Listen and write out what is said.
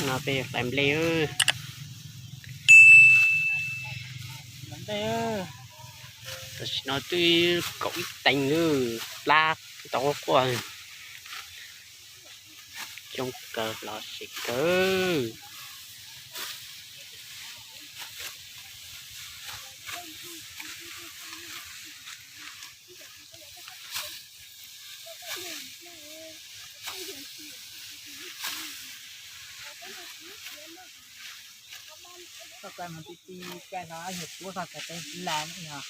No peb hlais nplej. Tam sim no twb kaum ib teev lawm, plab ntau quaj, coob kawg los sis kawg. Koj kais mus ti ti kais los yuav puab koj kais peb laj yog.